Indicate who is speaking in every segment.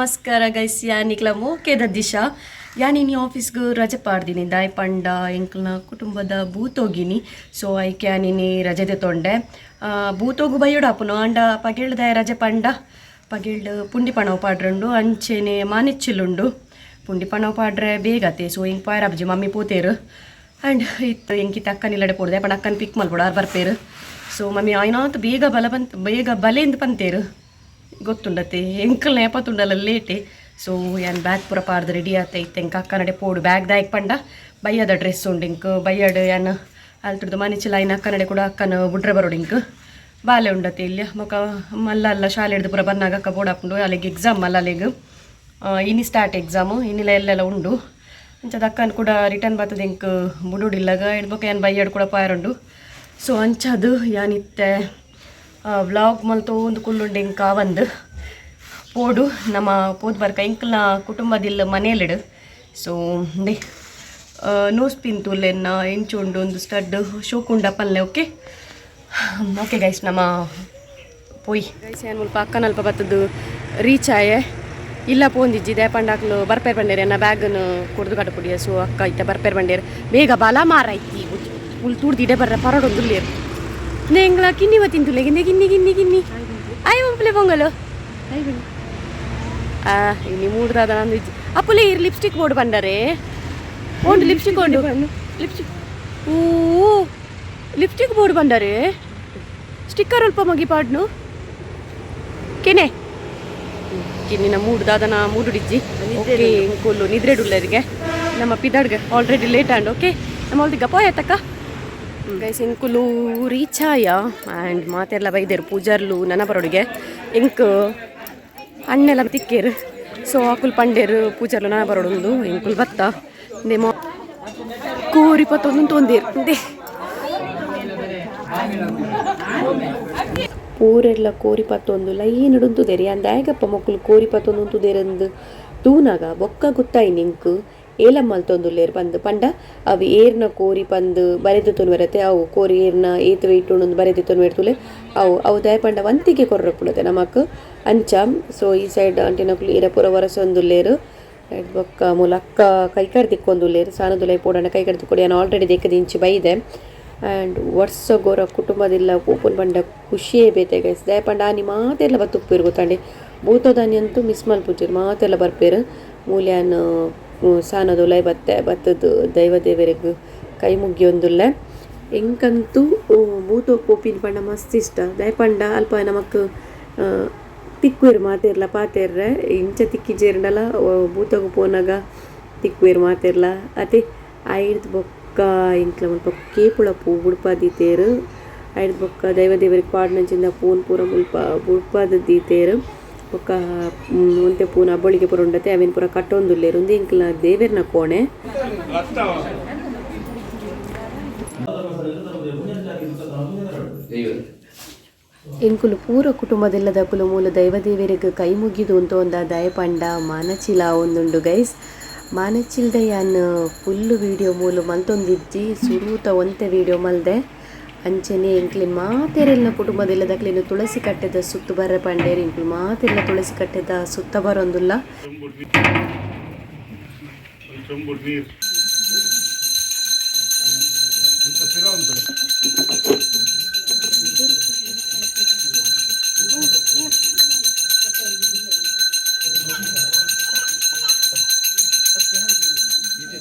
Speaker 1: ನಮಸ್ಕಾರ ಗೈಸ್. ಯಾನಿಕ್ಲ ಮೋಕೆದ ದಿಶಾ. ಯಾನಿನಿ ಆಫೀಸ್ಗೆ ರಜೆ ಪಾಡ್ದಿನಿ. ದಾಯ್ ಪಂಡ ಎಂಕ್ಲನ ಕುಟುಂಬದ ಭೂತೋಗಿನಿ. ಸೊ ಐಕೆ ಯಾನಿನಿ ರಜೆ ತೊಂಡೆ. ಭೂತೋಗು ಬಯ್ಯೋಡಾಪುನು ಅಂಡ ಪಗೆಳ್ದಾಯ ರಜೆ ಪಂಡ ಪಗೆಳ್ಡು ಪುಂಡಿ ಪಣವು ಪಾಡ್ರಂಡು, ಅಂಚೆನೆ ಮಾನೆಚ್ಚಿಲುಂಡು. ಪುಂಡಿ ಪಣವು ಪಾಡ್ರೆ ಬೇಗತೆ. ಸೊ ಇಂಕ್ ಪಾಯರಾಬ್ಜಿ, ಮಮ್ಮಿ ಪೋತೇರು. ಆ್ಯಂಡ್ ಇತ್ತು ಎಂಕಿತ ಅಕ್ಕನಿಲ್ಲಡೆ ಪೋಡ್ದೆ ಪಂಡ ಅಕ್ಕನ ಪಿಕ್ ಮಲ್ಪೊಡು, ಆರ್ ಬರ್ಪೇರು. ಸೊ ಮಮ್ಮಿ ಆಯ್ನಾತ್ ಬೇಗ ಬಲ ಬಂತ್, ಬೇಗ ಬಲೆಂದು ಪಂತೇರು. ಗೊತ್ತುಂಡತೆ, ಎಂಕಲ್ ನೇಪತುಂಡಲ್ಲ ಲೇಟೆ. ಸೊ ಯಾನ್ ಬ್ಯಾಗ್ ಪೂರ ಪಾಡ್ದು ರೆಡಿ ಆತ ಇತ್ತೆ. ಎಂಕ್ ಅಕ್ಕನಡೆ ಪೋಡು. ಬ್ಯಾಗ್ ದಾಯಕ್ ಪಂಡ ಬಯ್ಯದ ಡ್ರೆಸ್ ಉಂಡು ಇಂಕ್. ಬಯ್ಯಡ್ ಯಾನ್ ಅಲ್ತುಡ್ದು ಮನಿಚಿಲ ಐನ ಅಕ್ಕನಡೆ ಕೂಡ ಅಕ್ಕನ ಬುಡ್ರೆ ಬರೋಡು. ಇಂಕ್ ಬಾಲೆ ಉಂಡತೆ ಇಲ್ಲಿ. ಮೊಕ ಮಲ್ಲ ಅಲ್ಲ ಶಾಲೆ ಹಿಡ್ದು ಪೂರ ಬನ್ನಾಗ ಅಕ್ಕ ಬೋಡಾಪುಂಡು. ಅಲ್ಲಿಗೆ ಎಕ್ಸಾಮ್ ಅಲ್ಲ, ಅಲ್ಲಿಗೆ ಇನಿ ಸ್ಟಾರ್ಟ್ ಎಕ್ಸಾಮು, ಇನ್ನಿಲ್ಲ ಎಲ್ಲೆಲ್ಲ ಉಂಡು. ಅಂಚದ ಅಕ್ಕನ ಕೂಡ ರಿಟರ್ನ್ ಬರ್ತದೆ. ಇಂಕ್ ಬುಡುಡಿಲ್ಲಗ ಇಡ್ಬೊಕ ಯಾನ್ ಬಯ್ಯಡ್ ಕೂಡ ಪಾಯರುಂಡು. ಸೊ ಅಂಚದು ಯಾನಿತ್ತೆ ವ್ಲಾಗ್ ಮಲ್ತೋ ಒಂದು ಕುಲ್ಲುಂಡು. ಇಂಕ ಒಂದು ಪೋಡು ನಮ್ಮ ಪೋದ್ ಬರ್ಕ ಇಂಕ್ಲ್ನ ಕುಟುಂಬದಿಲ್ಲ ಮನೇಲಿಡು. ಸೊ ಇಂದೆ ನೋಸ್ ಪಿನ್ ತೂಲೆನ್ನ ಎಂಚುಂಡು, ಒಂದು ಸ್ಟಡ್ ಶೋಕುಂಡ ಪಲ್ಲೆ. ಓಕೆ ಓಕೆ ಗೈಸ್, ನಮ್ಮ ಪೋಯ್ ಗೈಸ್. ಏನು ಮುಲ್ಪ ಅಕ್ಕನಲ್ಪ ಬತ್ತದ್ದು ರೀಚ್ ಆಯೆ. ಇಲ್ಲ ಪೋಂದಿಜ್ಜಿ ದೇಪಂಡಾಕ್ಲು ಬರ್ಪೇರ್ ಬಂಡೇರು. ಎನ್ನ ಬ್ಯಾಗನ್ನು ಕುಡ್ದು ಕಟ್ಟಪುಡಿಯ. ಸೊ ಅಕ್ಕ ಇತ್ತ ಬರ್ಪೇರ್ ಬಂಡೇರು. ಬೇಗ ಬಲ ಮಾರೈತಿ. ಉಲ್ ತೂಡ್ದು ಇಡೆ ಬರ್ರೆ ಪರಡೊಂದುಲ್ಲೇರು. ನೇಂಗ್ಲ ಕಿನ್ನಿ ತಿಂತುಲೆ ಗಿನ್ನೆ ಗಿನ್ನಿ ಗಿನ್ನಿ ಗಿನ್ನಿ ಆಯ್ ಒಂಪ್ಲೆ ಪೊಂಗಲು. ಆ ಇನಿ ಮೂಡ್ದಾದ ನಂದು ಇಜ್ಜಿ. ಅಪ್ಪುಲೆ ಇರ್ ಲಿಪ್ಸ್ಟಿಕ್ ಬೋರ್ಡ್ ಬಂಡರೆ. ಓಂಡು ಲಿಪ್ಸ್ಟಿಕ್, ಉಂಡು ಲಿಪ್ಸ್ಟಿಕ್. ಓ, ಲಿಪ್ಸ್ಟಿಕ್ ಬೋರ್ಡ್ ಬಂಡರೆ. ಸ್ಟಿಕ್ಕರ್ ಅಲ್ಪ ಮಗಿ ಪಾಡ್ನು ಕೆನೆ ಕಿನ್ನಿನ ಮೂಡ್ದಾದನ ಮೂಡುಡಿಜ್ಜಿ. ಓಕೆ, ಇಂಕುಲ್ಲು ನಿದ್ರೆಡುಲ್ಲರಿಗೆ. ನಮ್ಮ ಪಿದಾಡ್ಗೆ ಆಲ್ರೆಡಿ ಲೇಟ್ ಆಂಡ್. ಓಕೆ, ನಮ್ಮ ಅಲ್ದಿಗ ಪೋಯತಕ್ಕ ಗೈಸ್. ಇಂಕುಲು ರೀಚ್ ಆಯ ಆ್ಯಂಡ್ ಮಾತೆಲ್ಲ ಬೈದೇರು ಪೂಜಾರ್ಲು ನನ ಬರೋಡಿಗೆ. ಇಂಕ್ ಅಣ್ಣೆಲ್ಲ ತಿಕ್ಕೇರು. ಸೊ ಅಕುಲ್ ಪಂಡೇರು ಪೂಜಾರ್ಲು ನನ ಬರೋಡುಂದು. ಇಂಕುಲ್ ಬತ್ತ ನೇಮೋ ಕೋರಿ ಪತ್ತೊಂದು ತೊಂದೇರು. ಇಂದೆ ಪೂರೆಲ್ಲ ಕೋರಿ ಪತ್ತೊಂದು ಲೈನ್ ಉಂತುದೇರಿ. ಅಂದ್ ಮೊಕ್ಕಲು ಕೋರಿ ಪತ್ತೊಂದು ಉಂತುದೇರಂದು ತೂನಾಗ ಬೊಕ್ಕ ಗೊತ್ತಾಯಿ ನಿಂಕ್ ಏಲಂ ಮಲ್ತೊಂದುಲ್ಲೇರ್ ಪಂದ್. ಪಂಡ ಅವು ಏರ್ನ ಕೋರಿ ಪಂದ್ ಬರೆದು ತೊನ್ವೆರತೆ. ಅವು ಕೋರಿ ಏರ್ನ ಏತ್ ವೆಯ್ಟ್ ಉಂಡು ಬರೆದು ತೊನ್ವೆರ್ತುಲೆ. ಅವು ಅವು ದಾಯ ಪಂಡ ವಂತಿಗೆ ಕೊರ್ರಪುಣತೆ ನಮಕ್ ಅಂಚ. ಸೊ ಈ ಸೈಡ್ ಅಂಟಿನಕುಲು ಏರ ಪೂರ ವರಸೊಂದುಲ್ಲೇರು. ಬೊಕ್ಕ ಮೂಲ ಅಕ್ಕ ಕೈಕಾರ್ ದಿಕ್ಕೊಂದುಲ್ಲೇರು. ಸಾನದುಲೈ ಪೋಡಣ ಕೈಕಾರ್ ದಿಕ್ಕೊಡು. ಯಾನ್ ಆಲ್ರೆಡಿ ದೆಕ್ಕದಿಂಚಿ ಬೈದೆ. ಆ್ಯಂಡ್ ವರ್ಷ ಗೋರ ಕುಟುಂಬದಿಲ್ಲ ಪೋಪುನ್ ಪಂಡ ಖುಷಿಯೇ ಬೇತೆ ಗೈಸ್. ದಾಯ ಪಂಡ ಆನಿ ಮಾತೆಲ್ಲ ಬತ್ತುಪ್ಪೇರು ಗೊತ್ತಾಂಡೆ. ಭೂತದಾನಿ ಅಂತೂ ಮಿಸ್ ಮಲ್ಪುಜೆರ್, ಮಾತೆಲ್ಲ ಬರ್ಪೇರು. ಮೂಲ್ಯಾನ್ ಸಾನದುಲೈ ಬತ್ತೆ ಬತ್ತದು ದೈವ ದೇವರಿಗೆ ಕೈ ಮುಗಿಯೊಂದುಲ್ಲೆ. ಎಂಕಂತೂ ಭೂತೋ ಪೋಪಿನ ಪಂಡ ಮಸ್ತ್ ಇಷ್ಟ. ದಾಯ ಪಂಡ ಅಲ್ಪ ನಮಕ್ ತಿಕ್ಕುವೆರ್ ಮಾತೆರ್ಲ ಪಾತೆರ್ರೆ. ಇಂಚ ತಿಕ್ಕಿಜೇರ್ಂಡಲ ಭೂತಗ್ ಪೋನಾಗ ತಿಕ್ಕುವೆರ್ ಮಾತೆರ್ಲ ಅತೆ. ಐಡ್ದ್ ಬೊಕ್ಕ ಎಂಕ್ಲ ಮುಲ್ಪ ಕೇಪುಳ ಪೂ ಬುಡ್ಪಾದ್ ದೀತೆರ್. ಐಡ್ದ್ ಬೊಕ್ಕ ದೈವ ದೇವರಿಗೆ ಪಾಡ್ನಂಚಿಂದ ಪೂನ್ ಪೂರ ಮುಲ್ಪ ಬುಡ್ಪಾದ್ ದೀತೆರ್. ಬೊಕ್ಕ ಒಂತೆ ಪೂನ ಅಬ್ಬಳಿಗೆ ಪೂರ ಉಂಡತೆ, ಅವೆನ್ ಪೂರ ಕಟ್ಟೊಂದುಲ್ಲೆರ್. ಉಂದು ಎಂಕ್ಲ ದೇವೆರ್ನ ಕೋಣೆ. ಎಂಕುಲು ಪೂರ ಕುಟುಂಬದೆಲ್ಲದಕುಲು ಮೂಲ ದೈವ ದೇವೆರೆಗ್ ಕೈ ಮುಗಿದು ಉಂತೊಂದ. ದಯಪಂಡ ಮಾನಚಿಲ ಒಂದುಂಡು ಗೈಸ್. ಮಾನಚಿಲ್ದ ಯಾನ್ ಫುಲ್ಲು ವೀಡಿಯೋ ಮೂಲು ಮಲ್ತೊಂದಿಜ್ಜಿ, ಸುರೂತ ಒಂತೆ ವೀಡಿಯೋ ಮಲ್ದೆ. ಅಂಚನೆ ಎಂಕ್ಲೆನ್ ಮಾತೆರೆಲ್ನ ಕುಟುಂಬದೆಲ್ಲದಕ್ಲೆನ್ ತುಳಸಿ ಕಟ್ಟೆದ ಸುತ್ತು ಬರ್ರೆ ಪಂಡೇರ್. ಎಂಕ್ಲು ಮಾತೆರ್ಲ ತುಳಸಿ ಕಟ್ಟೆದ ಸುತ್ತ ಬರೊಂದುಲ್ಲ.
Speaker 2: ಚೆಂಬು ನೀರು.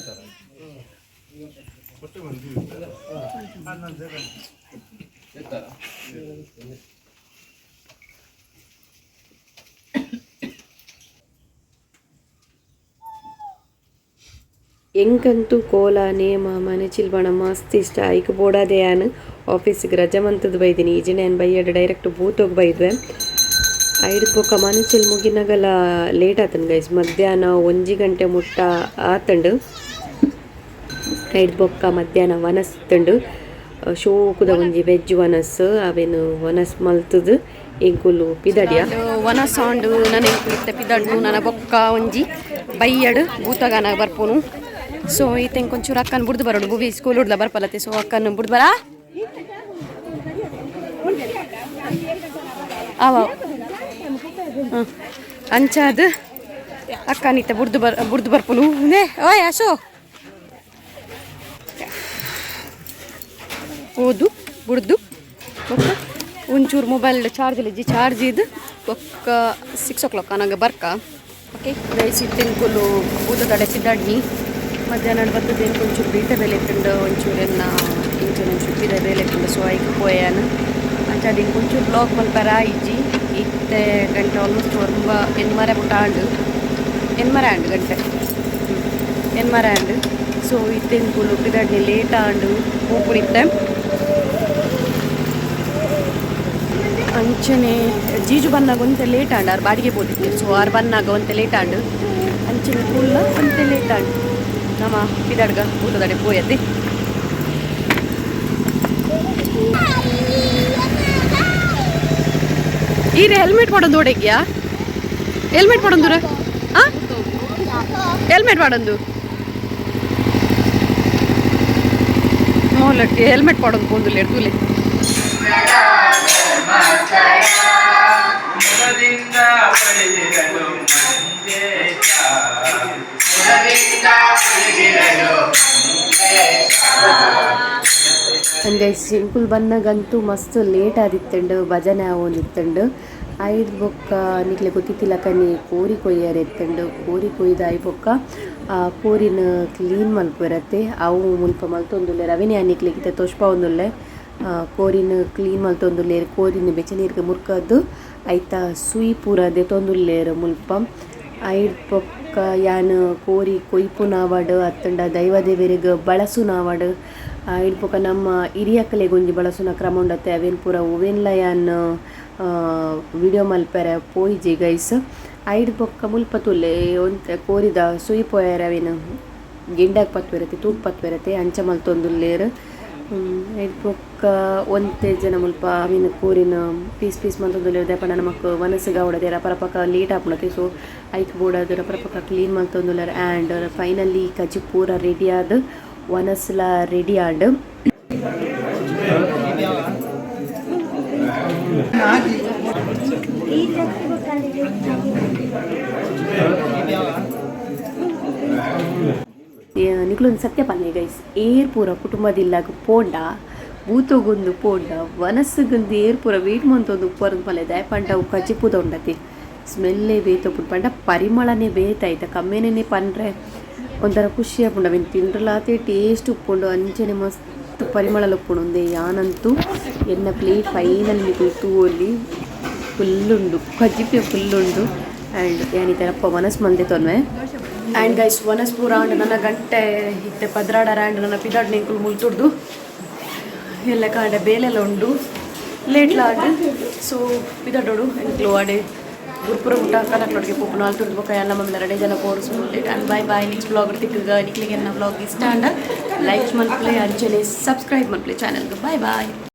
Speaker 1: ಎಂಕಂತೂ ಕೋಲ ನೇಮ ಮನೆಚಿಲ್ ಬಣ ಮಸ್ತ್ ಇಷ್ಟ. ಐಕ್ ಬೋಡಾದೆ ಯಾನ್ ಆಫೀಸಿಗೆ ರಜೆ ಮಂತದ್ದು ಬೈದಿನಿ. ಈಜಿನ ಯಾನ್ ಬೈಯಡ್ ಡೈರೆಕ್ಟ್ ಬೂತೋಗ್ ಬೈದ್ವೆ. ಐಡ್ದ್ ಬೊಕ್ಕ ಮನಚಿಲ್ ಮುಗಿನಗಲ ಲೇಟ್ ಆತನ್ ಗೈಸ್. ಮಧ್ಯಾಹ್ನ 1 ಗಂಟೆ ಮುಟ್ಟ ಆತಂಡು. ಐಡ್ದ್ ಬೊಕ್ಕ ಮಧ್ಯಾಹ್ನ ವನಸ್ತುಂಡು. ಶೋಕುದ ಒಂಜಿ ವೆಜ್ ವನಸ್. ಅವೇನು ವನಸ್ ಮಲ್ತದು ಎಂಕುಲು ಪಿದಡಿಯ. ವನಸ್ ಆಂಡು ನನ ಎಂಕುಲು ಇತ್ತೆ ಪಿದಡ್ನು. ನನ ಬೊಕ್ಕ ಒಂಜಿ ಬೈಯಡ್ ಭೂತಗಾನ ಬರ್ಪುನು. ಸೊ ಈತ ಒಂಚೂರು ಅಕ್ಕನ ಬುಡ್ದು ಬರೋಡು. ಬುವಿ ಸ್ಕೂಲ್ ಹುಡ್ಲ ಬರ್ಪಲತ್ತೆ. ಸೊ ಅಕ್ಕನ ಬುಡ್ದು ಬರ ಅವ ಅಂಚಾದ. ಅಕ್ಕ ನಿತ್ತೆ ಬುಡ್ದು ಬರ್ ಬುಡ್ದು ಬರ್ಪುನು ನೇ ಓಯ್ ಅಶೋ ಓದು ಬುಡ್ದು ಬೊಕ್ಕ ಒಂಚೂರು ಮೊಬೈಲ್ ಚಾರ್ಜ್ ಇಜ್ಜಿ ಚಾರ್ಜ್ ಇದು ಬೊಕ್ಕ 6 o'clock ನಂಗೆ ಬರ್ಕ. Okay guys, ಇತ್ತೆನ್ಕುಲು ಊಟದಡೆ ಪಿದಾಡ್ನಿ. ಮಧ್ಯಾಹ್ನ ಬತ್ತದ ಒಂಚೂರು ಬೀಟ ಬೇಲೆ ಇತ್ತುಂಡು, ಒಂಚೂರು ಎನ್ನ ಇಂಚಿನ ಒಂಚೂರು ಪಿದ ಬೇಲೆ ಇತ್ತುಂಡು. ಸೊ ಐಕ್ ಪೋಯಾನ. ಅಂಚ ಇಂಕ್ ಒಂಚೂರು ವ್ಲಾಗ್ ಮಲ್ಪರ ಇಜ್ಜಿ. ಇತ್ತೆ ಗಂಟೆ ಆಲ್ಮೋಸ್ಟ್ ಒರ್ಂಬ ಎನ್ಮರೆ ಮುಟ್ಟ ಆಂಡು, ಎನ್ಮರೆ ಆಂಡು, ಗಂಟೆ ಎನ್ಮರೆ ಆಂಡು. ಸೊ ಇತ್ತೆನ್ಕುಲು ಪಿದಾಡ್ನಿ, ಲೇಟ್ ಆಂಡು ಪೋಪುನಿತ್ತೆ. ಅಂಚನೆ ಜೀಜು ಬನ್ನಾಗ ಒಂತೆ ಲೇಟ್ ಆಂಡ್. ಆರ್ ಬಾಡಿಗೆ ಪೋದಿತ್ತೆ. ಸೊ ಆರ್ ಬನ್ನಾಗ ಒಂತೆ ಲೇಟ್ ಆಂಡ್. ಅಂಚನೆ ಫುಲ್ಲ ಒಂತೆ ಲೇಟ್ ಆಂಡ್. ನಮ್ಮ ಪಿದಾಡ್ಗ ಊಟದಡೆ ಪೋಯತ್ತೆ. ಈರೆ ಹೆಲ್ಮೆಟ್ ಪಾಡೊಂದು ಓಡೆಗ್ಯಾ? ಹೆಲ್ಮೆಟ್ ಪಾಡೊಂದು, ಆ ಹೆಲ್ಮೆಟ್ ಪಾಡೊಂದು ಮೂಲಕ್ಕೆ ಹೆಲ್ಮೆಟ್ ಪಾಡೊಂದು ಪೋಂದುಲ್ಲೆ ತೂಲೆ.
Speaker 3: ಮುಖದಿಂದ ಒಲಿದಿರಲು ಮಂಜೇಶ, ಮುಖದಿಂದ ಒಲಿದಿರಲು ಮಂಜೇಶ.
Speaker 1: ಅಂಡ್ ಗೈಸ್, ಎಂಕುಲು ಬನ್ನಗಂತೂ ಮಸ್ತ್ ಲೇಟ್ ಆದಿತ್ತುಂಡು, ಭಜನೆ ಆವೊಂದಿತ್ತುಂಡು. ಐಡ್ ಬೊಕ್ಕ ನಿಕ್ಲೆ ಗೊತ್ತಿತ್ತಿಲಕನಿ ಕೋರಿ ಕೊಯ್ಯರೆ ಇತ್ತುಂಡು. ಕೋರಿ ಕೊಯ್ದು ಆಯ್ ಬೊಕ್ಕ ಆ ಕೋರಿನ ಕ್ಲೀನ್ ಮಲ್ಪುವೆರತ್ತೆ, ಅವು ಮುಲ್ಪ ಮಲ್ತೊಂದುಲ್ಲೆರ್. ಅವೆನೆ ಯಾನ್ ನಿಕ್ಲೆಗ್ ಇತ್ತೆ ತೋಜ್ಪಾವೊಂದುಲ್ಲೆ. ಕೋರಿನ ಕ್ಲೀನ್ ಮಲ್ತೊಂದುಲ್ಲೆರ್. ಕೋರಿನ ಬೆಚ್ಚ ನೀರ್ಗ್ ಮುರ್ಕದ್ ಐತ ಸುಯಿ ಪೂರ ದೆತೊಂದುಲ್ಲೆರ್ ಮುಲ್ಪ. ಐಡ್ ಬೊಕ್ಕ ಯಾನ್ ಕೋರಿ ಕೊಯ್ಪುನಾವಡ್ ಅತ್ತುಂಡ ದೈವ ದೇವೆರೆಗ್ ಬಳಸುನಾವಡ್, ಐಡ್ ಬೊಕ್ಕ ನಮ್ಮ ಹಿರಿಯಕ್ಲೆಗ್ ಒಂಜಿ ಬಳಸುನ ಕ್ರಮ ಉಂಡತ್ತೆ, ಅವೆನ್ ಪೂರ ಒವೆನ್ಲ ಯಾನ್ ವಿಡಿಯೋ ಮಲ್ಪೆರೆ ಪೋಯಿಜಿ ಗೈಸ್. ಐಡ್ ಬೊಕ್ಕ ಮುಲ್ಪ ತೂಲೆ, ಒಂತೆ ಕೋರಿದ ಸುಯಿ ಪೋಯೆರೆ ಅವೆನ್ ಗಿಂಡಾಗ್ ಪತ್ವೆರತೆ, ತೂಕ್ ಪತ್ವೆರತೆ, ಅಂಚ ಮಲ್ತೊಂದುಲ್ಲೆರ್. ಐಡ್ ಬೊಕ್ಕ ಒಂತೆ ಜನ ಮುಲ್ಪ ಅವೆನ್ ಕೋರಿನ ಪೀಸ್ ಪೀಸ್ ಮಲ್ತೊಂದುಲ್ಲೆರ್. ದಾಯೆ ಪಂಡ ನಮಕ್ ವನಸ್ಗ್ ಆವೊಡತೆ, ರಪರಪಕ ಲೇಟ್ ಆಪುಂಡತೆ. ಸೊ ಐಕ್ ಬೋಡಾದ್ ರಪರಪಕ ಕ್ಲೀನ್ ಮಲ್ತೊಂದುಲ್ಲೆರ್. ಆ್ಯಂಡ್ ಫೈನಲಿ ಕಜಿಪು ಪೂರ ರೆಡಿ ಆದ್ ವನಸ್ಲ ರೆಡಿ ಆಂಡ್. ನಿಕ್ಲೊಂದು ಸತ್ಯ ಪನ್ನೆ ಗೈಸ್, ಏರ್ ಪೂರ ಕುಟುಂಬದಿಲ್ಲಾಗ ಪೋಂಡ, ಬೂತೊಗೊಂದು ಪೋಂಡ, ವನಸ್ಸುಗೊಂದು ಏರ್ ಪೂರ ವೇಟ್ ಮಂತೊಂದು ಉಪ್ಪರಂದು ಪಲ್ಲೆ. ದಾಯೆ ಪಂಡ ಅವು ಕಜಿಪುದ ಉಂಡತಿ ಸ್ಮೆಲ್ಲೇ ಬೇತೆ ಉಪ್ಪುಂಡು. ಪಂಡ ಪರಿಮಳನೇ ಬೇತೆ ಐತ. ಕಮ್ಮೆನೇ ಪನ್ರೆ ಒಂಥರ ಖುಷಿ ಆಪುಂಡು. ಅವೆನ್ ತಿಂಡ್ರಲಾತೆ ಟೇಸ್ಟ್ ಉಪ್ಪುಂಡು, ಅಂಚನೆ ಮಸ್ತ್ ಪರಿಮಳಲ ಉಪ್ಪುಂಡು. ಒಂದೇ ಯಾನಂತೂ ಎನ್ನ ಪ್ಲೇಟ್ ಫೈನಲ್ ನಿಕುಲು ತೂವೊಲಿ, ಫುಲ್ ಉಂಡು, ಕಜಿಪೆ ಫುಲ್ ಉಂಡು. ಆ್ಯಂಡ್ ಯಾನ್ ಈ ಅಪ್ಪ ವನಸ್ ಮಲ್ದೆ ತೊನ್ವೆ. ಆ್ಯಂಡ್ ಗೈಸ್, ವನಸ್ ಪೂರ ಆಂಡ್. ನನ್ನ ಗಂಟೆ ಇತ್ತೆ 12 ಆಂಡ್. ನನ್ನ ಪಿದಾಡ್ ನಿಂಕುಲು ಮುಲ್ತುಡ್ದು ಎಲ್ಲ ಕಾಂಡೆ ಬೇಲೆಲ್ಲ ಉಂಡು, ಲೇಟ್ಲ ಆಂಡ್. ಸೊ ಪಿದಾಡೋಡು ಎಂಕ್ಲು. ಆಡೆ ಗುರ್ಪುರ ಊಟ ಕನಕ್ಲೊಟ್ಟಿಗೆ ಪೋಪು ನಾಲ್ ತುರ್ದು. ಬೊಕ್ಕ ಎಲ್ಲ ಮಮ್ಮಿ ರೆಡಿ ಜನ ಪೋಡು. So late and bye bye. Next vlog ತಿಕ್ಕಗ. ನಿಕ್ಲಿಗೆ ಎನ್ನ ವ್ಲಾಗ್ ಇಷ್ಟ ಆಂಡ ಲೈಕ್ ಮಲ್ಪಲೆ, ಅಂಚನೆ ಸಬ್ಸ್ಕ್ರೈಬ್ ಮಲ್ಪಲೆ ಚಾನಲ್ಗೆ. Bye boy.